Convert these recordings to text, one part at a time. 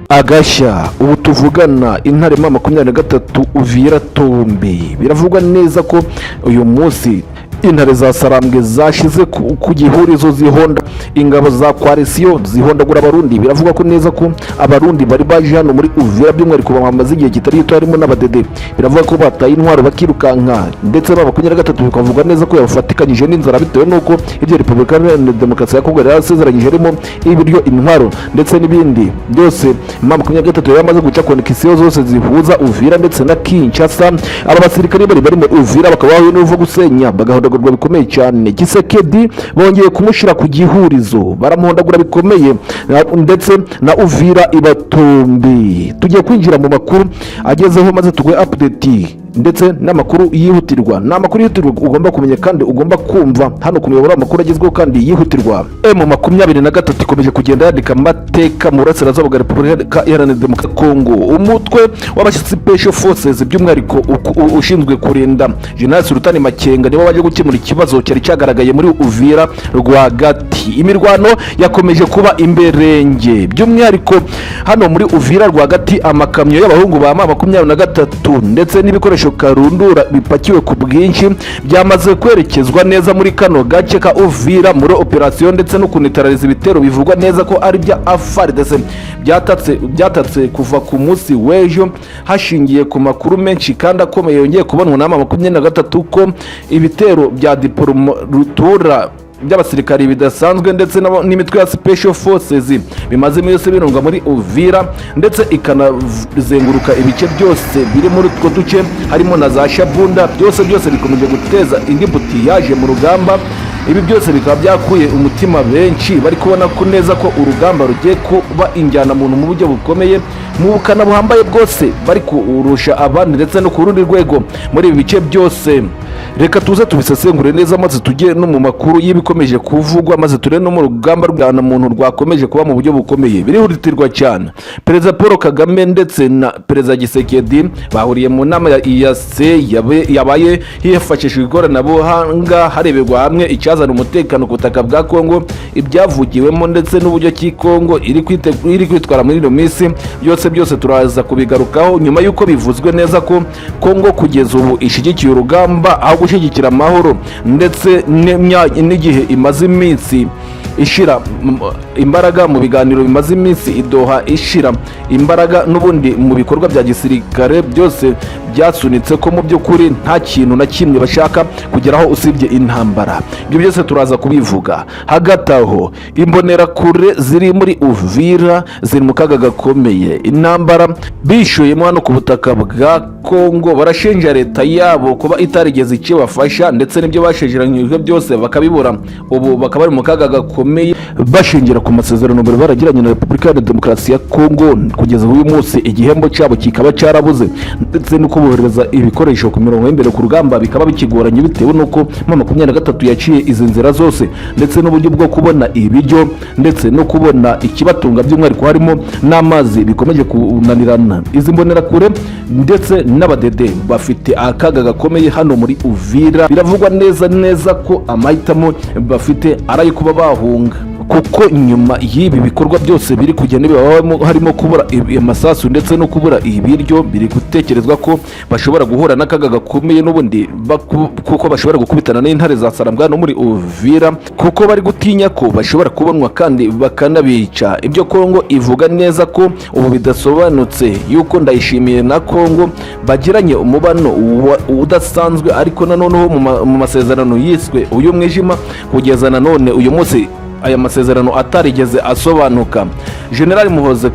Agashya ubu tuvugana, intare M23 Uvira tombe. Biravugwa neza ko uyu munsi intare za Sarambwe zashize ku gihurizo, zihonda ingabo za coalition, zihondagura Abarundi. Biravugwa ko neza ko Abarundi bari baje hano muri Uvira, by'umwihariko bamaze igihe kitari gito, harimo n'abadede. Biravuga ko bataye intwaro bakirukanka, ndetse M23 bikavuga neza ko yabafatikanyije n'inzara, bitewe n'uko ibyo Repubulika Iharanira Demokarasi ya Kongo yari yarasezeranyije, harimo ibiryo, intwaro ndetse n'ibindi byose, M23 yari yamaze guca connexion zose zihuza Uvira ndetse na Kinshasa. Aba basirikare bari muri Uvira bakaba bahuye n'uruva gusenya, bagahondagurwa bikomeye cyane. Tshisekedi bongeye kumushyira ku gihurizo, baramuhondagura bikomeye, ndetse na Uvira ibatumbi. Tugiye kwinjira mu makuru agezeho maze tuguhe update ndetse n'amakuru yihutirwa. Ni amakuru yihutirwa ugomba kumenya kandi ugomba kumva hano ku muyoboro w'amakuru agezweho kandi yihutirwa. M23 ikomeje kugenda yandika amateka mu burasirazuba bwa Repubulika Iharanira Demokarasi ya Kongo. Umutwe w'abashyitsi Special Forces, by'umwihariko ushinzwe kurinda General Sultani Makenga, nibo baje gukemura ikibazo cyari cyagaragaye muri Uvira rwagati. Imirwano yakomeje kuba imberenge, by'umwihariko hano muri Uvira rwagati. Amakamyo y'abahungu ba M23 ndetse n'ibikoresho karundura bipakiwe ku bwinshi byamaze kwerekezwa neza muri kano gace ka Uvira muri operasiyo ndetse no kuneutraliza ibitero bivugwa neza ko ari bya FARDC byatatse kuva ku munsi w'ejo, hashingiye ku makuru menshi kandi akomeye yongeye kubonwa na M23 ko ibitero bya diporoma rutura by'abasirikari bidasanzwe ndetse n'imitwe ya Special Forces bimaze iminsi birunga muri Uvira, ndetse ikanazenguruka ibice byose biri muri utwo duce, harimo na za Shabunda. Byose byose bikomeje guteza indi embouteillage mu rugamba. Ibi byose bikaba byakuye umutima benshi bari kubona ko neza ko urugamba rugiye kuba injyanamuntu mu buryo bukomeye, mu bukana buhambaye bwose bari kurusha abandi, ndetse no ku rundi rwego muri ibi bice byose. Reka tuze tubisesengure neza maze tujye no mu makuru y'ibikomeje kuvugwa, maze turebe no mu rugamba rwa muntu rwakomeje kuba mu buryo bukomeye. Birihutirwa cyane. Perezida Paul Kagame ndetse na Perezida Tshisekedi bahuriye mu nama ya EAC yabaye hifashishijwe ikoranabuhanga, hareberwa hamwe icyazana umutekano ku butaka bwa Kongo. Ibyavugiwemo ndetse n'uburyo ki Kongo iri kwitwara muri ino minsi, byose byose turaza kubigarukaho, nyuma y'uko bivuzwe neza ko Kongo kugeza ubu ishyigikiye urugamba aho gushyigikira amahoro, ndetse n'igihe imaze iminsi ishira imbaraga mu biganiro bimaze iminsi idoha, ishira imbaraga n'ubundi mu bikorwa bya gisirikare, byose byasunitse ko mu by'ukuri nta kintu na kimwe bashaka kugeraho usibye intambara. Ibyo byose turaza kubivuga. Hagati aho, imbonerakure ziri muri Uvira ziri mu kaga gakomeye. Intambara bishoyemo hano ku butaka bwa Kongo, barashinja leta yabo kuba itarigeze ikibafasha, ndetse n'ibyo basezeranyijwe byose bakabibura. Ubu bakaba bari mu kaga gakomeye, bashingira ku masezerano bari baragiranye na Repubulika Iharanira Demokarasi ya Kongo. Kugeza uyu munsi igihembo cyabo kikaba cyarabuze, ndetse no kubohereza ibikoresho ku mirongo y'imbere ku rugamba bikaba bikigoranye, bitewe n'uko M23 yaciye izi nzira zose, ndetse n'uburyo bwo kubona ibiryo ndetse no kubona ikibatunga, by'umwihariko harimo n'amazi, bikomeje kunanirana. Izi mbonerakure ndetse n'abadede bafite akaga gakomeye hano muri Uvira. Biravugwa neza neza ko amahitamo bafite ari ayo kuba bahunga, kuko nyuma y'ibi bikorwa byose biri kugenda bibabamo, harimo kubura amasasu ndetse no kubura ibiryo, biri gutekerezwa ko bashobora guhura n'akaga gakomeye n'ubundi, kuko bashobora gukubitana n'intare za Sarambwa no muri Uvira, kuko bari gutinya ko bashobora kubonwa kandi bakanabica. Ibyo Kongo ivuga neza ko ubu bidasobanutse, yuko Ndayishimiye na Kongo bagiranye umubano udasanzwe, ariko nanoneho mu masezerano yiswe uyu mwijima, kugeza nanone uyu munsi aya masezerano atarigeze asobanuka. General Muhozi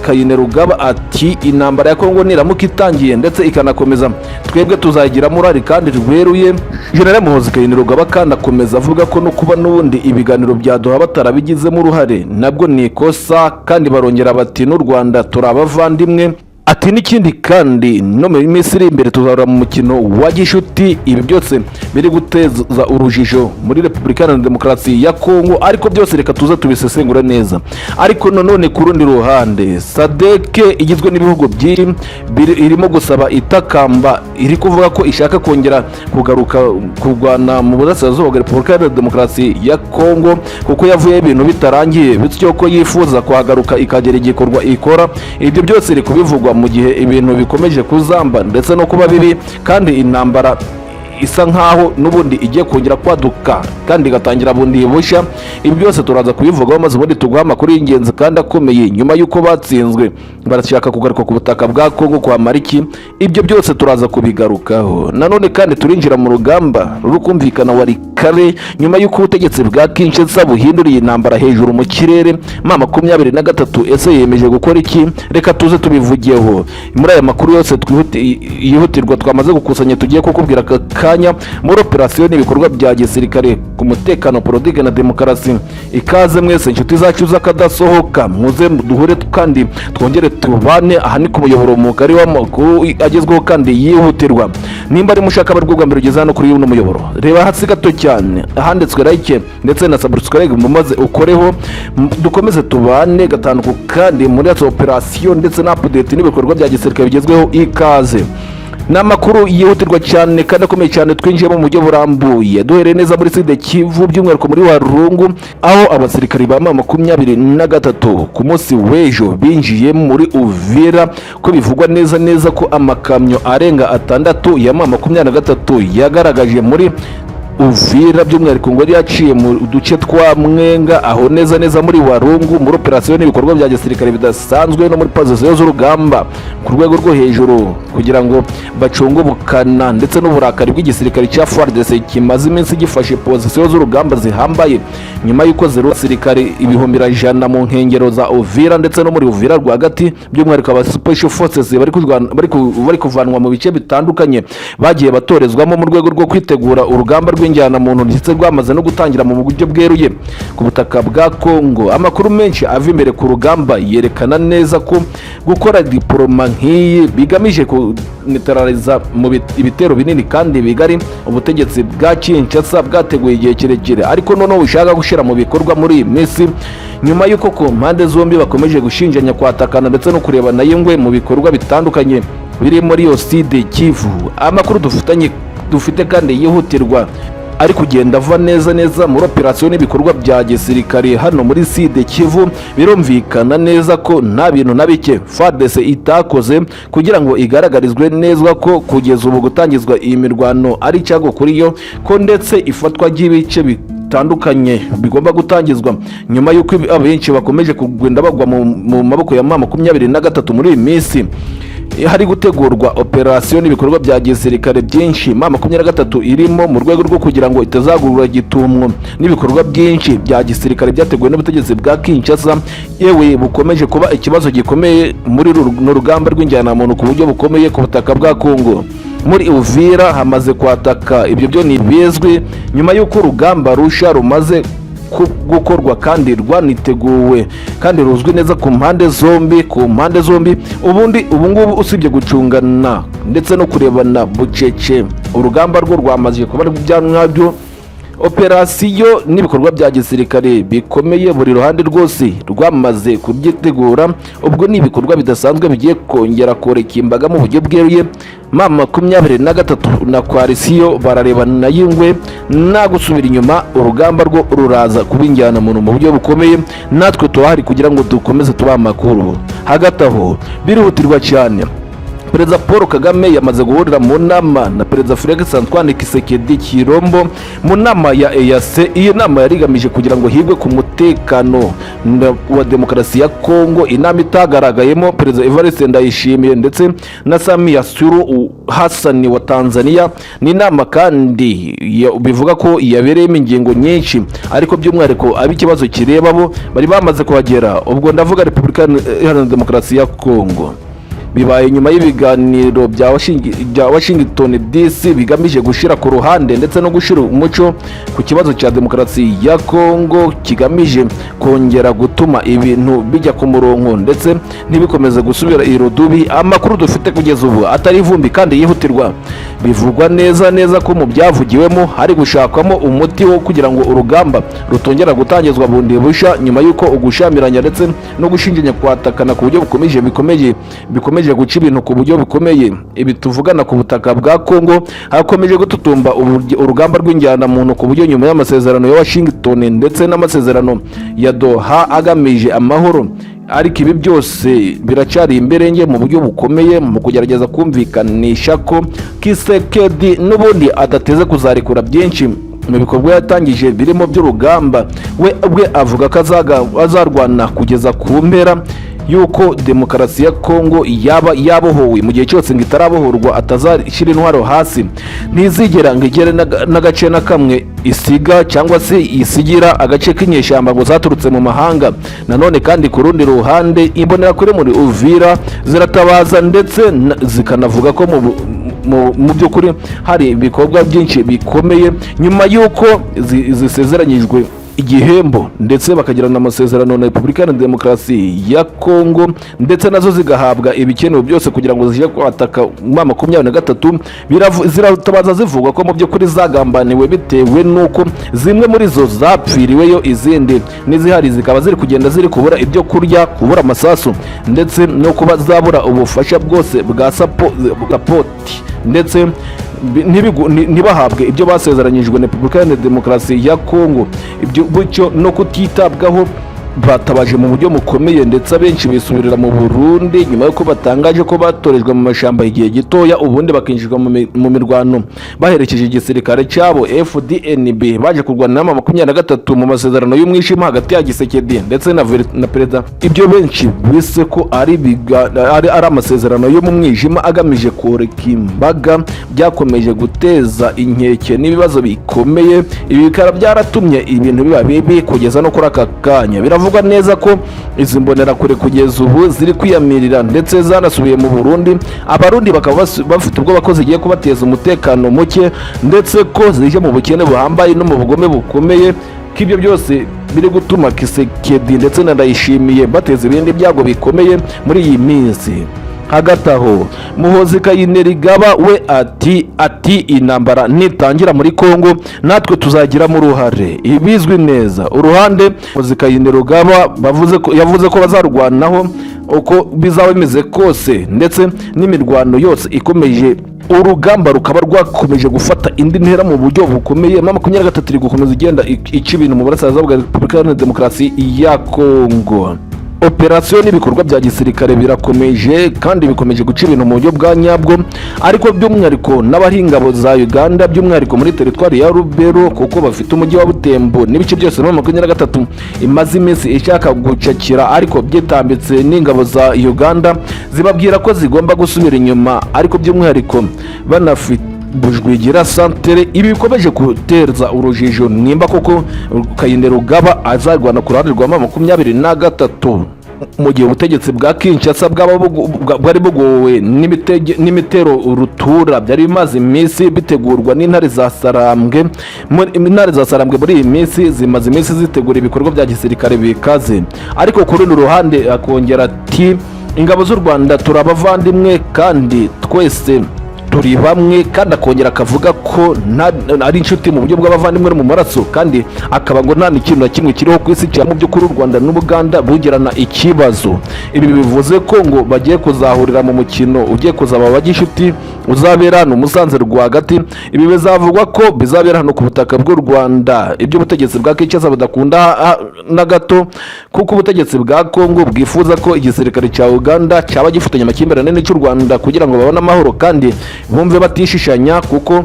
Kainerugaba ati: "Intambara ya Kongo niramuka itangiye ndetse ikanakomeza, twebwe tuzayigiramo uruhare kandi rweruye." General Muhozi Kainerugaba kandi akomeza avuga ko no kuba n'ubundi ibiganiro bya Doha batarabigizemo uruhare nabwo ni ikosa, kandi barongera bati: "N'u Rwanda turi abavandimwe." Ati n'ikindi kandi, no mu minsi iri imbere tuzahora mu mukino wa gishuti. Ibi byose biri guteza urujijo muri Repubulika Iharanira Demokarasi ya Kongo, ariko byose reka tuze tubisesengura neza. Ariko nanone ku rundi ruhande, SADC igizwe n'ibihugu byinshi irimo gusaba itakamba, iri kuvuga ko ishaka kongera kugaruka kurwana mu burasirazuba bwa Repubulika Iharanira Demokarasi ya Kongo, kuko yavuyeho ibintu bitarangiye, bityo ko yifuza kuhagaruka ikagera igikorwa ikora. Ibyo byose biri kubivugwa mu gihe ibintu bikomeje kuzamba ndetse no kuba bibi, kandi intambara isa nkaho n'ubundi igiye kongera kwaduka kandi igatangira bundi bushya. Ibi byose turaza kubivugaho, maze ubundi tuguha amakuru y'ingenzi kandi akomeye. Nyuma y'uko batsinzwe, barashaka kugaruka ku butaka bwa Kongo kwa mariki. Ibyo byose turaza kubigarukaho. Nanone kandi turinjira mu rugamba ruri kumvikana Walikale, nyuma y'uko ubutegetsi bwa Kinshasa buhinduriye intambara hejuru mu kirere. M23 ese yemeje gukora iki? Reka tuze tubivugeho muri aya makuru yose yihutirwa twamaze gukusanya, tugiye kukubwira aka kanya muri operasiyo n'ibikorwa bya gisirikare ku mutekano, politiki na demokarasi. Ikaze mwese, inshuti zacu z'akadasohoka, muze duhure kandi twongere tubane. Aha ni ku muyoboro mugari w'amakuru agezweho kandi yihutirwa. Nimba ari mushaka abarwo bwa mbere ugeze hano kuri uno muyoboro, reba hasi gato cyane ahanditswe like ndetse na subscribe, mumaze ukoreho, dukomeze tubane gatanu ku kandi muri izo operasiyo ndetse na update n'ibikorwa bya gisirikare bigezweho. Ikaze. Ni amakuru yihutirwa cyane kandi akomeye cyane twinjiyemo mu buryo burambuye. Duhereye neza muri Sud Kivu, by'umwihariko muri Warungu, aho abasirikari ba M23 ku munsi w'ejo binjiye muri Uvira, ko bivugwa neza neza ko amakamyo arenga atandatu ya M23 yagaragaje muri Uvira, by'umwihariko ngo yari yaciye mu duce twa Mwenga, aho neza neza muri Warungu, muri operasiyo n'ibikorwa bya gisirikare bidasanzwe no muri pozisiyo z'urugamba ku rwego rwo hejuru, kugira ngo bacunge ubukana ndetse n'uburakari bw'igisirikare cya FARDC kimaze iminsi gifashe pozisiyo z'urugamba zihambaye, nyuma y'uko zero abasirikare 100,000 mu nkengero za Uvira ndetse no muri Uvira rwagati, by'umwihariko aba special forces bari kuvanwa mu bice bitandukanye bagiye batorezwamo mu rwego rwo kwitegura urugamba rw'injyanamuntu, ndetse rwamaze no gutangira mu buryo bweruye ku butaka bwa Kongo. Amakuru menshi ava imbere ku rugamba yerekana neza ko gukora déploiement nk'iyi bigamije kuneutraliza mu ibitero binini kandi bigari ubutegetsi bwa Kinshasa bwateguye igihe kirekire, ariko noneho bushaka gushyira mu bikorwa muri iyi minsi, nyuma y'uko ku mpande zombi bakomeje gushinjanya kwatakana ndetse no kurebana y'ingwe mu bikorwa bitandukanye biri muri iyo Sud Kivu. Amakuru dufitanye dufite kandi yihutirwa ari kugenda ava neza neza muri operasiyo n'ibikorwa bya gisirikare hano muri Sud Kivu, birumvikana neza ko nta bintu na bike FARDC itakoze kugira ngo igaragarizwe neza ko kugeza ubu gutangizwa iyi mirwano ari icyago kuri yo, ko ndetse ifatwa ry'ibice bitandukanye bigomba gutangizwa nyuma y'uko abenshi bakomeje kugenda bagwa mu maboko ya M23. Muri iyi minsi hari gutegurwa operasiyo n'ibikorwa bya gisirikare byinshi M23 irimo, mu rwego rwo kugira ngo itazagurura gitumwo n'ibikorwa byinshi bya gisirikare byateguwe n'ubutegetsi bwa Kinshasa, yewe bukomeje kuba ikibazo gikomeye muri runo rugamba rw'injyanamuntu ku buryo bukomeye ku butaka bwa Kongo. Muri Uvira hamaze kwataka, ibyo byo ni bizwi, nyuma y'uko urugamba rusha rumaze gukorwa kandi rwaniteguwe kandi ruzwi neza ku mpande zombi, ku mpande zombi. Ubundi ubu ngubu usibye gucungana ndetse no kurebana bucece, urugamba rwo rwamaze kuba mwabyo. Operasiyo n'ibikorwa bya gisirikare bikomeye buri ruhande rwose rwamaze kubyitegura. Ubwo ni ibikorwa bidasanzwe bigiye kongera koreka imbaga mu buryo bweruye. M23 na coalition bararebana y'ingwe, nta gusubira inyuma. Urugamba rwo ruraza kuba injyanamuntu mu buryo bukomeye. Natwe turahari kugira ngo dukomeze tubahe amakuru. Hagati aho, birihutirwa cyane, Perezida Paul Kagame yamaze guhurira mu nama na Perezida Felix Antoine Tshisekedi Tshilombo mu nama ya EAC. Iyi nama yari igamije kugira ngo higwe ku mutekano wa demokarasi ya Kongo, inama itagaragayemo Perezida Evariste Ndayishimiye ndetse na Samia Suluhu Hassan wa Tanzania. Ni inama kandi bivuga ko yabereyemo ingingo nyinshi, ariko by'umwihariko ab'ikibazo kireba bo bari bamaze kuhagera. Ubwo ndavuga Repubulika Iharanira Demokarasi ya Kongo. Bibaye nyuma y'ibiganiro bya Washington DC bigamije gushyira ku ruhande ndetse no gushyira umuco ku kibazo cya demokarasi ya Kongo, kigamije kongera gutuma ibintu bijya ku murongo ndetse ntibikomeze gusubira irudubi. Amakuru dufite kugeza ubu atari ivumbi kandi yihutirwa, bivugwa neza neza ko mu byavugiwemo hari gushakwamo umuti wo kugira ngo urugamba rutongera gutangizwa bundi bushya, nyuma y'uko ugushyamiranya ndetse no gushinjanya kwatakana ku buryo bukomeje bikomeje guca ibintu ku buryo bukomeye. Ibi tuvugana, ku butaka bwa Kongo hakomeje gututumba urugamba rw'injyanamuntu, ku buryo nyuma y'amasezerano ya Washington ndetse n'amasezerano ya Doha agamije amahoro, ariko ibi byose biracyari imberenge mu buryo bukomeye mu kugerageza kumvikanisha ko Tshisekedi n'ubundi adateze kuzarekura byinshi mu bikorwa yatangije birimo by'urugamba. We ubwe avuga ko azarwana kugeza ku mpera y'uko demokarasi ya Kongo yaba yabohowe. Mu gihe cyose ngo itarabohorwa, atazashyira intwaro hasi, ntizigera ngo igere n'agace na kamwe isiga cyangwa se isigira agace k'inyeshyamba ngo zaturutse mu mahanga. Nanone kandi, ku rundi ruhande, Imbonerakure muri Uvira ziratabaza ndetse zikanavuga ko mu by'ukuri hari ibikorwa byinshi bikomeye nyuma y'uko zisezeranyijwe igihembo ndetse bakagirana amasezerano na Repubulika Iharanira Demokarasi ya Kongo, ndetse nazo zigahabwa ibikenewe byose kugira ngo zijye kwataka M23. Ziratabaza zivuga ko mu by'ukuri zagambaniwe, bitewe n'uko zimwe muri zo zapfiriweyo, izindi n'izihari zikaba ziri kugenda ziri kubura ibyo kurya, kubura amasasu ndetse no kuba zabura ubufasha bwose bwa support, ndetse ntibahabwe ibyo basezeranyijwe na Repubulika Iharanira Demokarasi ya Kongo. Ibyo bityo no kutitabwaho, batabaje mu buryo bukomeye, ndetse abenshi bisubirira mu Burundi nyuma y'uko batangaje ko batorejwe mu mashyamba igihe gitoya, ubundi bakinjizwa mu mirwano baherekeje igisirikare cyabo FDNB, baje kurwana na M23 mu masezerano y'umwijima hagati ya Tshisekedi ndetse na perezida. Ibyo benshi bise ko ari amasezerano yo mu mwijima agamije koreka imbaga, byakomeje guteza inkeke n'ibibazo bikomeye. Ibi bikaba byaratumye ibintu biba bibi kugeza no kuri aka kanya. Biravugwa neza ko izi mbonerakure kugeza ubu ziri kwiyamirira ndetse zanasubiye mu Burundi. Abarundi bakaba bafite ubwoba ko zigiye kubateza umutekano muke, ndetse ko zije mu bukene buhambaye no mu bugome bukomeye, ko ibyo byose biri gutuma Tshisekedi ndetse na Ndayishimiye bateza ibindi byago bikomeye muri iyi minsi. Hagati aho, Muhozi Kainerugaba we ati intambara nitangira muri Kongo natwe tuzagiramo uruhare. Ibizwi neza, uruhande Muhozi Kainerugaba bavuze ko, yavuze ko bazarwanaho uko bizaba bimeze kose, ndetse n'imirwano yose ikomeje, urugamba rukaba rwakomeje gufata indi ntera mu buryo bukomeye. M23 iri gukomeza igenda ica ibintu mu burasirazuba bwa Repubulika Iharanira Demokarasi ya Kongo. Operasiyo n'ibikorwa bya gisirikare birakomeje kandi bikomeje guca ibintu mu buryo bwa nyabwo, ariko by'umwihariko n'abari ingabo za Uganda, by'umwihariko muri teritwari ya Rubero, kuko bafite umujyi wa Butembo n'ibice byose M23 imaze iminsi ishaka gucakira, ariko byitambitse n'ingabo za Uganda zibabwira ko zigomba gusubira inyuma, ariko by'umwihariko banafite Bujwigira santere. Ibi bikomeje guteza urujijo nimba koko Kainerugaba azarwana ku ruhande rwa M23, mu gihe ubutegetsi bwa Kinshasa bwaba bwari bugowe n'imitero rutura byari bimaze iminsi bitegurwa n'intare za Sarambwe. Intare za Sarambwe muri iyi minsi zimaze iminsi zitegura ibikorwa bya gisirikare bikaze. Ariko ku rundi ruhande akongera ati: "Ingabo z'u Rwanda turi abavandimwe kandi twese turi bamwe." Kandi akongera akavuga ko ari inshuti mu buryo bw'abavandimwe no mu maraso, kandi akaba ngo nta n'ikintu na kimwe kiriho ku isi cya mu by'ukuri u Rwanda n'Ubuganda bugirana ikibazo. Ibi bivuze ko ngo bagiye kuzahurira mu mukino ugiye kuzaba wa gishuti uzabera hano Musanze rwagati. Ibi bizavugwa ko bizabera hano ku butaka bw'u Rwanda, ibyo ubutegetsi bwa Kinshasa budakunda na gato, kuko ubutegetsi bwa Kongo bwifuza ko igisirikare cya Uganda cyaba gifitanye amakimbirane n'icy'u Rwanda kugira ngo babone amahoro kandi bumve batishishanya, kuko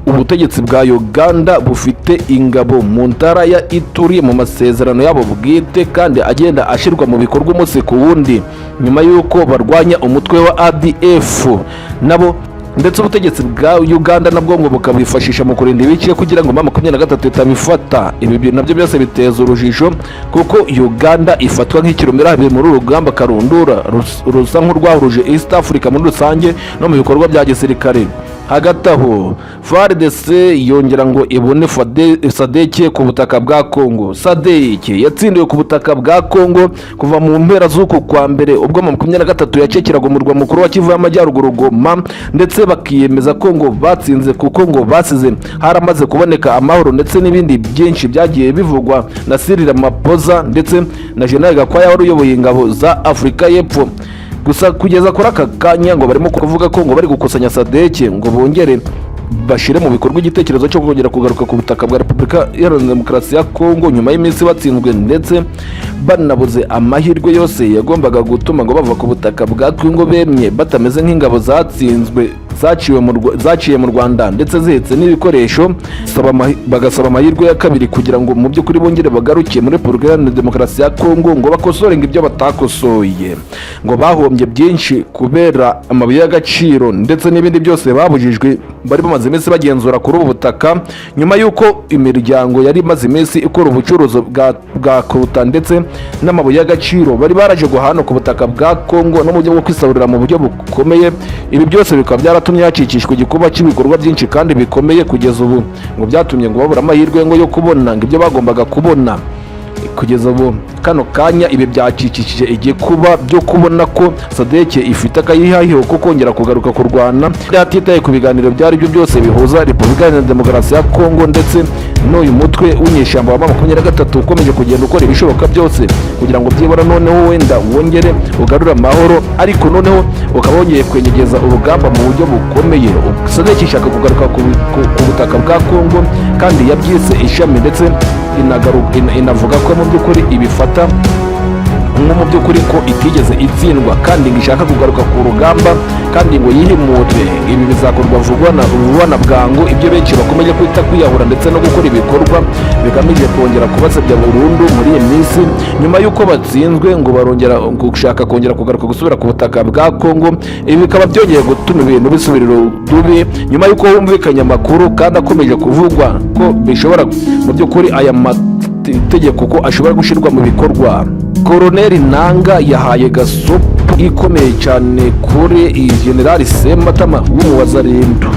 ubutegetsi bwa Uganda bufite ingabo mu ntara ya Ituri mu masezerano yabo bwite, kandi agenda ashyirwa mu bikorwa umunsi ku wundi, nyuma y'uko barwanya umutwe wa ADF nabo. Ndetse ubutegetsi bwa Uganda nabwo ngo bukabifashisha mu kurinda ibice kugira ngo M23 itabifata. Ibi bintu nabyo byose biteza urujijo, kuko Uganda ifatwa nk'ikirumira muri uru rugamba karundura rusa nk'urwahuruje East Africa muri rusange no mu bikorwa bya gisirikare. Hagati aho, FARDC yongera ngo ibone SADC ku butaka bwa Congo. SADC yatsindiwe ku butaka bwa Congo kuva mu mpera z'uku kwa mbere, ubwo M23 yakekeraga umurwa mukuru wa Kivu y'Amajyaruguru, Goma, ndetse bakiyemeza ko ngo batsinze kuko ngo basize haramaze kuboneka amahoro, ndetse n'ibindi byinshi byagiye bivugwa na Cyril Ramaphosa ndetse na General Gakwaya wari uyoboye ingabo za Afurika y'Epfo. Gusa kugeza kuri aka kanya, ngo barimo kuvuga ko ngo bari gukusanya SADC ngo bongere bashyire mu bikorwa igitekerezo cyo kongera kugaruka ku butaka bwa Repubulika Iharanira Demokarasi ya Kongo, nyuma y'iminsi batsinzwe ndetse banabuze amahirwe yose yagombaga gutuma ngo bava ku butaka bwa Kongo bemye, batameze nk'ingabo zatsinzwe zaciye mu Rwanda ndetse zihetse n'ibikoresho. Bagasaba amahirwe ya kabiri kugira ngo mu by'ukuri bongere bagaruke muri Repubulika Iharanira Demokarasi ya Kongo ngo bakosore ngo ibyo batakosoye. Ngo bahombye byinshi kubera amabuye y'agaciro ndetse n'ibindi byose babujijwe bari bamaze iminsi bagenzura kuri ubu butaka, nyuma y'uko imiryango yari imaze iminsi ikora ubucuruzi bwa coltan ndetse n'amabuye y'agaciro bari baraje guhana ku butaka bwa Kongo no mu buryo bwo kwisahurira mu buryo bukomeye. Ibi byose bikaba byaratumye hacikishwa igikuba cy'ibikorwa byinshi kandi bikomeye. Kugeza ubu ngo byatumye ngo babura amahirwe ngo yo kubona ngo ibyo bagombaga kubona. Kugeza ubu kano kanya, ibi byacikishije igikuba byo kubona ko SADC ifite akayihahiho ko kongera kugaruka kurwana, hatitaye ku biganiro byari byo byose bihuza Repubulika Iharanira Demokarasi ya Kongo ndetse n'uyu mutwe w'inyeshyamba wa M23, ukomeje kugenda ukora ibishoboka byose kugira ngo byibura noneho wenda wongere ugarure amahoro, ariko noneho ukaba wongeye kwenyegeza urugamba mu buryo bukomeye. SADC ishaka kugaruka ku butaka bwa Kongo, kandi yabyise ishami, ndetse inavuga ko mu by'ukuri ibifata nko mu by'ukuri ko itigeze itsindwa, kandi ngo ishaka kugaruka ku rugamba kandi ngo yihimure. Ibi bizakorwa vuba na bwangu, ibyo benshi bakomeje kwita kwiyahura ndetse no gukora ibikorwa bigamije kongera kubasebya burundu muri iyi minsi nyuma y'uko batsinzwe, ngo barongera gushaka kongera kugaruka gusubira ku butaka bwa Kongo. Ibi bikaba byongeye gutuma ibintu bisubira urudubi, nyuma y'uko humvikanye amakuru kandi akomeje kuvugwa ko bishobora mu by'ukuri aya mategeko ko ashobora gushyirwa mu bikorwa. Koroneri Nanga yahaye gasopo ikomeye cyane kuri iyi Generali Sematama w'Umuwazarendo.